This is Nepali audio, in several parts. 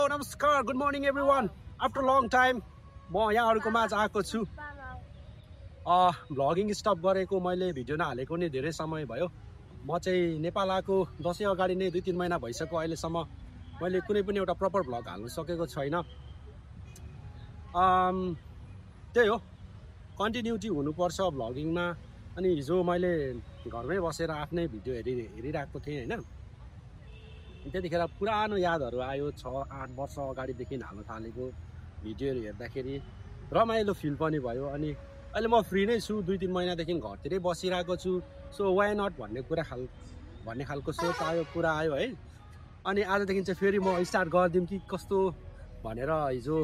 नमस्कार, good morning everyone. After long time म यहाँहरूको माझ आएको छु। भ्लगिङ स्टप गरेको मैले भिडियो नहालेको नि धेरै समय भयो। म चाहिँ नेपाल आएको दसैँ अगाडि नै 2-3 महिना भइसक्यो। अहिलेसम्म मैले कुनै पनि एउटा प्रपर भ्लग हाल्न सकेको छैन। त्यही हो, कन्टिन्युटी हुनुपर्छ भ्लगिङमा। अनि हिजो मैले घरमै बसेर आफ्नै भिडियो हेरिरहेको थिएँ होइन। त्यतिखेर पुरानो यादहरू आयो। 6-8 वर्ष अगाडिदेखि हाल्न थालेको भिडियोहरू हेर्दाखेरि रमाइलो फिल पनि भयो। अनि अहिले म फ्री नै छु, 2-3 महिनादेखि घरतिरै बसिरहेको छु। सो वाइ नट भन्ने खालको सोच आयो, कुरा आयो है। अनि आजदेखि चाहिँ फेरि म स्टार्ट गरिदिउँ कि कस्तो भनेर हिजो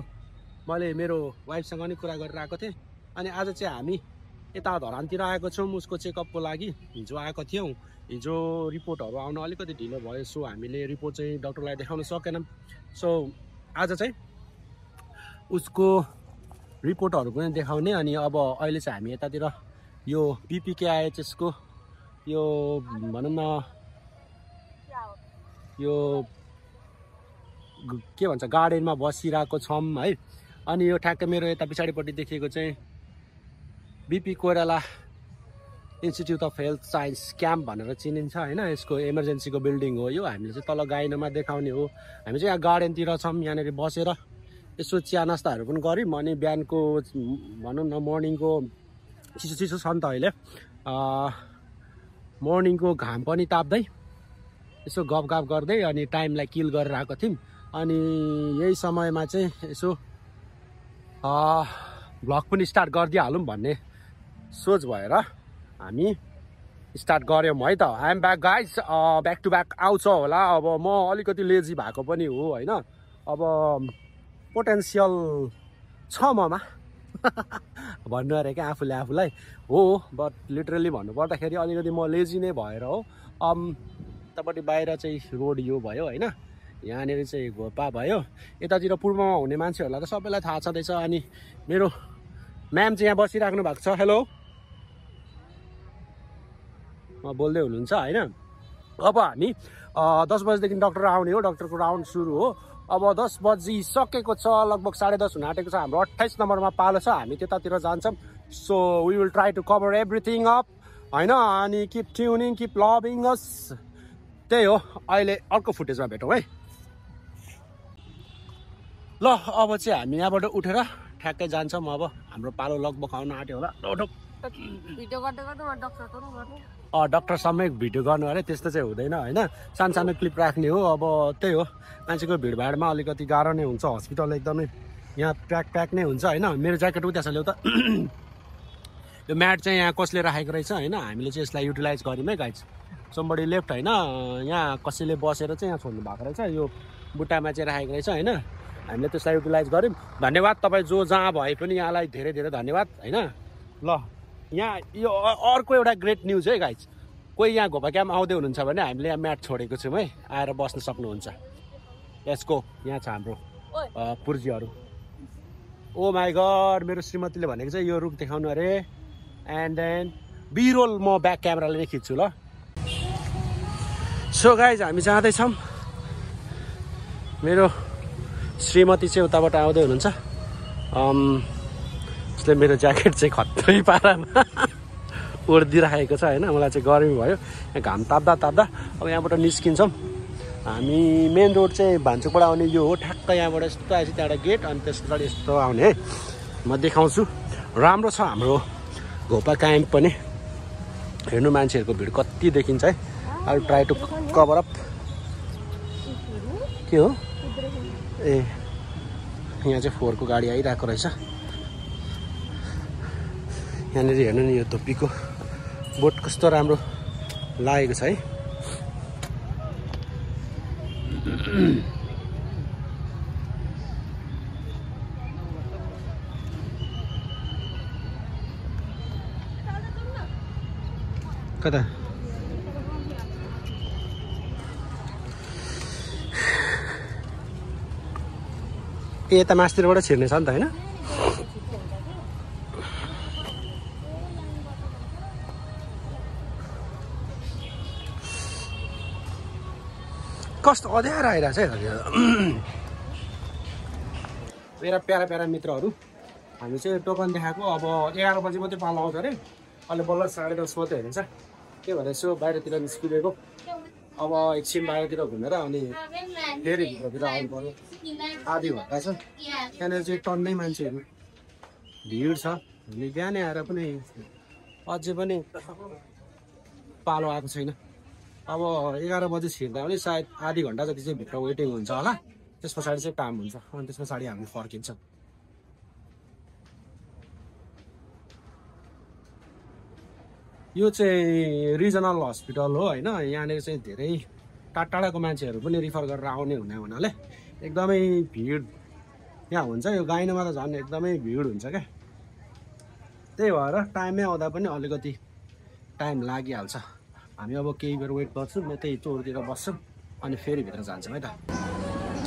मैले मेरो वाइफसँग नि कुरा गरिरहेको थिएँ। अनि आज चाहिँ हामी यता धरानतिर आएको छौँ उसको चेकअपको लागि। हिजो आएको थियौँ, हिजो रिपोर्टहरू आउन अलिकति ढिलो भयो। सो हामीले रिपोर्ट चाहिँ डक्टरलाई देखाउन सकेनौँ। सो आज चाहिँ उसको रिपोर्टहरू पनि देखाउने। अनि अब अहिले चाहिँ हामी यतातिर यो PPKIHS को यो भनौँ न यो के भन्छ गार्डनमा बसिरहेको छौँ है। अनि यो ठ्याक्कै मेरो यता पछाडिपट्टि देखिएको चाहिँ BP Koirala institute of health science camp भनेर चिनिन्छ होइन। यसको इमर्जेन्सीको बिल्डिङ हो यो। हामीले चाहिँ तल गाइनमा देखाउने हो। हामी चाहिँ यहाँ गार्डनतिर छौँ, यहाँनिर बसेर यसो चिया नास्ताहरू पनि गऱ्यौँ। अनि बिहानको भनौँ न मर्निङको चिसो छ नि त अहिले। मर्निङको घाम पनि ताप्दै यसो गफगाफ गर्दै अनि टाइमलाई किल गरेर आएको थियौँ। अनि यही समयमा चाहिँ यसो भ्लग पनि स्टार्ट गरिदिइहालौँ भन्ने सोच भएर हामी स्टार्ट गऱ्यौँ है त। I am back guys, back to back आउँछ होला। अब म अलिकति लेजी भएको पनि हो होइन। अब पोटेन्सियल छ ममा भन्नु अरे क्या आफूलाई हो। बट लिटरली भन्नुपर्दाखेरि अलिकति म लेजी नै भएर हो। यतापट्टि बाहिर चाहिँ रोड यो भयो होइन, यहाँनिर चाहिँ घोपा भयो। यतातिर पूर्वमा हुने मान्छेहरूलाई त सबैलाई थाहा छँदैछ। अनि मेरो म्याम चाहिँ यहाँ बसिराख्नु भएको छ। हेलो बोल्दै हुनुहुन्छ होइन। अब हामी 10 बजीदेखि डक्टर आउने हो, डक्टरको राउन्ड सुरु हो। अब 10 बजिसकेको छ, लगभग 10:30 हुन आँटेको छ। हाम्रो 28 नम्बरमा पालो छ, हामी त्यतातिर जान्छौँ। So we will try to cover everything up होइन। अनि keep tuning, keep loving us. त्यही हो, अहिले अर्को फुटेजमा भेटौँ है। ल अब चाहिँ हामी यहाँबाट उठेर ठ्याक्कै जान्छौँ। अब हाम्रो पालो लगभग आउन आँट्यो होला। डक्टरसम्मै भिडियो गर्नु अरे त्यस्तो चाहिँ हुँदैन होइन, सानो क्लिप राख्ने हो। अब त्यही हो, मान्छेको भिडभाडमा अलिकति गाह्रो नै हुन्छ। हस्पिटल एकदमै यहाँ प्याक नै हुन्छ होइन। मेरो ज्याकेट उता छ ल्याउ त। यो म्याट चाहिँ यहाँ कसले राखेको रहेछ होइन। हामीले चाहिँ यसलाई युटिलाइज गऱ्यौँ है गाइज। समबडी लेफ्ट होइन, यहाँ कसैले बसेर चाहिँ यहाँ छोड्नु भएको रहेछ। यो बुट्टामा चाहिँ राखेको रहेछ होइन। हामीले त्यसलाई युटिलाइज गऱ्यौँ। धन्यवाद तपाईँ जो जहाँ भए पनि यहाँलाई धेरै धेरै धन्यवाद होइन। ल यहाँ यो अर्को एउटा ग्रेट न्युज है गाइज। कोही यहाँ घोपा क्याम्प आउँदै हुनुहुन्छ भने हामीले यहाँ म्याट छोडेको छौँ है, आएर बस्न सक्नुहुन्छ। यसको यहाँ छ हाम्रो पुर्जीहरू। ओ माई गड, मेरो श्रीमतीले भनेको चाहिँ यो रुख देखाउनु अरे। एन्ड देन बिरोल म ब्याक क्यामेराले नै खिच्छु ल। सो गाइज हामी जाँदैछौँ। मेरो श्रीमती चाहिँ उताबाट आउँदै हुनुहुन्छ। उसले मेरो ज्याकेट चाहिँ खत्रै पारामा ओढिदिइराखेको छ होइन। मलाई चाहिँ गर्मी भयो, यहाँ घाम ताप्दा अब यहाँबाट निस्किन्छौँ हामी। मेन रोड चाहिँ भान्चुकबाट आउने यो हो। ठ्याक्क यहाँबाट यस्तो आएपछि त्यहाँबाट गेट, अनि त्यस पछाडि यस्तो आउने है। म देखाउँछु। राम्रो छ हाम्रो घोपा क्याम्प पनि। हेर्नु मान्छेहरूको भिड कति देखिन्छ है। I will try to cover up. के हो ए, यहाँ चाहिँ 4 को गाडी आइरहेको रहेछ। यहाँनिर हेर्नु नि, यो धुप्पीको बोट कस्तो राम्रो लागेको छ है। कता यता मास्तिरबाट छिर्ने छ नि त होइन। कस्तो अँध्यारो आइरहेको छ है। मेरा प्यारा प्यारा मित्रहरू हामी चाहिँ टोकन देखाएको अब 11 बजी मात्रै पालो आउँछ अरे अहिले बल्ल 10:30 मात्रै हेरिन्छ के भएर यसो बाहिरतिर निस्किदिएको अब एकछिन बाहिरतिर घुमेर अनि फेरि भित्रतिर आउनु पर्यो आधी घन्टा छ त्यहाँनिर चाहिँ टन्नै मान्छेहरू भिड छ हामी बिहानै आएर पनि अझै पनि पालो आएको छैन अब 11 बजी छिर्दा पनि सायद आधी घन्टा जति चाहिँ भित्र वेटिङ हुन्छ होला त्यस पछाडि चाहिँ काम हुन्छ अनि त्यस पछाडि हामी फर्किन्छौँ यो चाहिँ रिजनल हस्पिटल हो होइन यहाँनिर चाहिँ धेरै टाढाको मान्छेहरू पनि रिफर गरेर आउने हुनाले एकदमै भिड यहाँ हुन्छ यो गाइनुमा त झन् एकदमै भिड हुन्छ क्या त्यही भएर टाइममै आउँदा पनि अलिकति टाइम लागिहाल्छ हामी अब केही बेर वेट गर्छौँ म त्यही चोरतिर बस्छौँ अनि फेरि भित्र जान्छौँ है त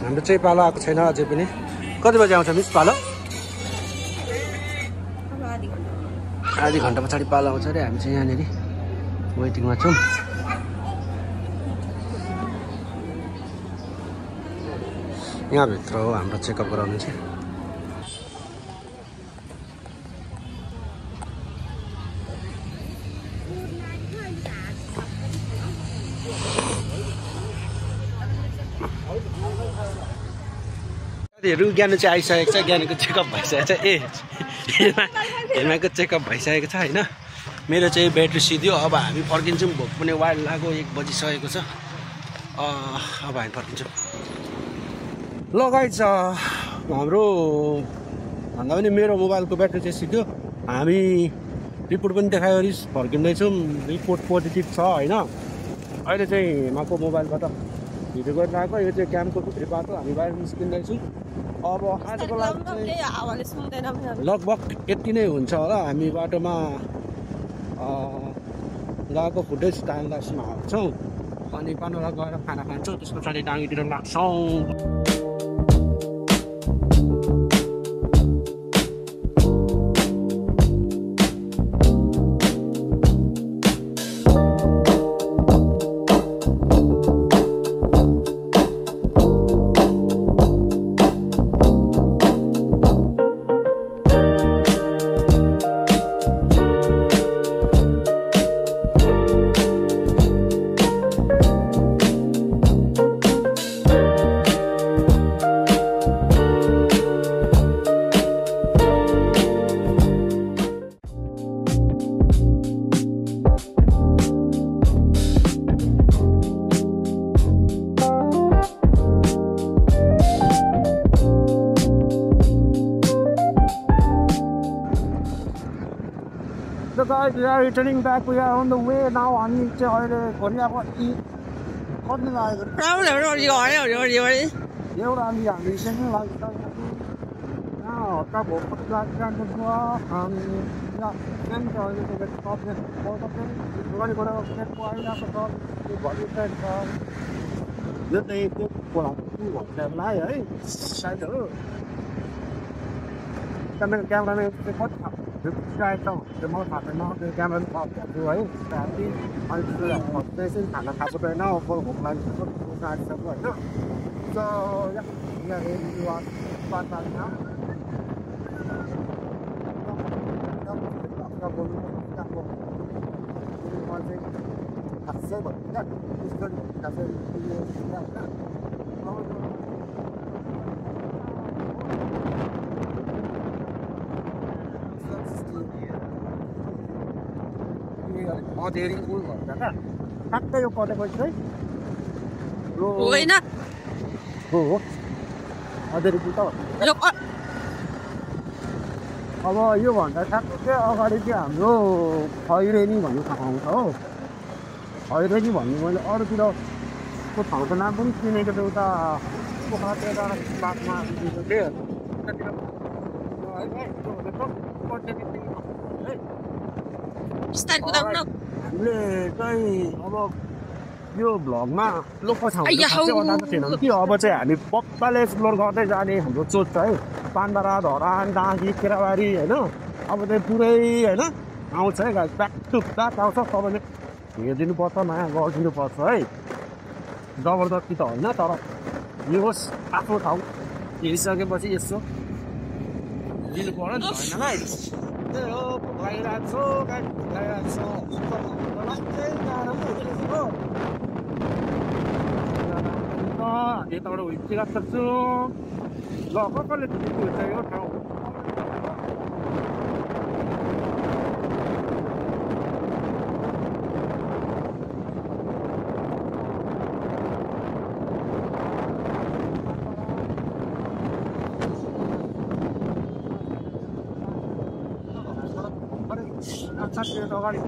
हाम्रो चाहिँ पालो आएको छैन अझै पनि कति बजी आउँछ मिस पालो आधी घन्टा पछाडि पालो आउँछ अरे हामी चाहिँ यहाँनिर वेटिङमा छौँ यहाँभित्र हो हाम्रो चेकअप गराउनु चाहिँ ज्ञानु चाहिँ आइसकेको छ ज्ञानुको चेकअप भइसकेको छ हेर्माको चेकअप भइसकेको छ होइन मेरो चाहिँ ब्याट्री सिध्यो अब हामी फर्किन्छौँ भोक पनि वाइल्ड लाग्यो 1 बजिसकेको छ अब हामी फर्किन्छौँ ल गाइज हाम्रो भन्दा पनि मेरो मोबाइलको ब्याट्री चाहिँ सिध्यो हामी रिपोर्ट पनि देखायो फर्किँदैछौँ रिपोर्ट पोजिटिभ छ होइन अहिले चाहिँ हिमाको मोबाइलबाट भिडियो गरिरहेको यो चाहिँ क्याम्पको भित्र बाटो हामी बाहिर निस्किँदैछौँ अब आजको लागि लगभग यति नै हुन्छ होला हामी बाटोमा गएको फुटेज टाइम लाइसमा हाल्छौँ अनि पानोला गएर खाना खान्छौँ त्यस पछाडि डाँगीतिर लाग्छौँ So guys, we are returning back. We are on the way now. हामी चाहिँ अहिले घोरियाको कति लाग्यो एउटा हामी चाहिँ लाग्छ यहाँ हप्ता भोक लाग्नु भयो यो चाहिँ त्यो लाग्यो है सायद हो क्यामेराले कति त्यो म थाहा छैन त्यो क्यामेरा थप्छु है राति अहिले त्यसै खाना खाएको छैन भोक लागिसक्यो होइन धेरै उल भन्छ क्या ठ्याक्कै यो पटेपछि चाहिँ होइन हो अझै त अब योभन्दा ठ्याक्कै अगाडि चाहिँ हाम्रो खैरेनी भन्ने ठाउँ छ हो खैरेनी भन्ने मैले अरूतिरको ठाउँको नाम पनि चिनेको थियो उता पोखरातिर बाटोमा हामीले चाहिँ अब यो भ्लगमा लोकल ठाउँ बताएको थिएनौँ कि अब चाहिँ हामी पक्काले एक्सप्लोर गर्दै जाने हाम्रो सोच छ है पानबारा धरान डाँगी केराबारी होइन अब चाहिँ पुरै होइन आउँछ है ब्याक टु ब्याक आउँछ तपाईँले हेरिदिनुपर्छ नयाँ गरिदिनुपर्छ है जबरजस्ती त होइन तर यो होस् आफ्नो ठाउँ हेरिसकेपछि यसो दिनु पर्यो नि हैन त्यही हो भोक लागिरहेको छ गाडी भोक लागिरहेको छ हो यताबाट हुइतिर सक्छु ल कसले दिएको हुन्छ यो ठाउँ अगाडि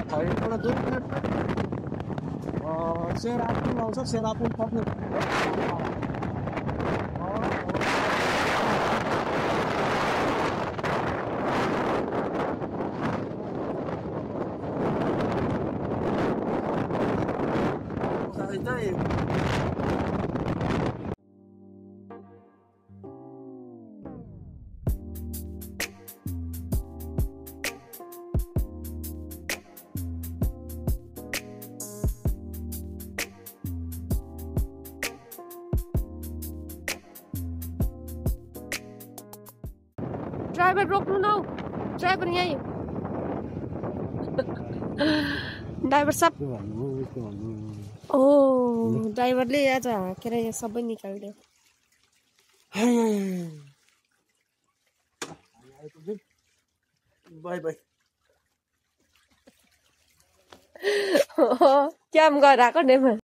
छैन दुई मिनट सेरापुल आउँछ सेरापुल पर्ने ड्राइभर रोक्नु न ड्राइभर यहीँ ड्राइभर सब ओ ड्राइभरले आज के अरे सबै निकालिदियो बाई बाई क्याम गरेर आएको नि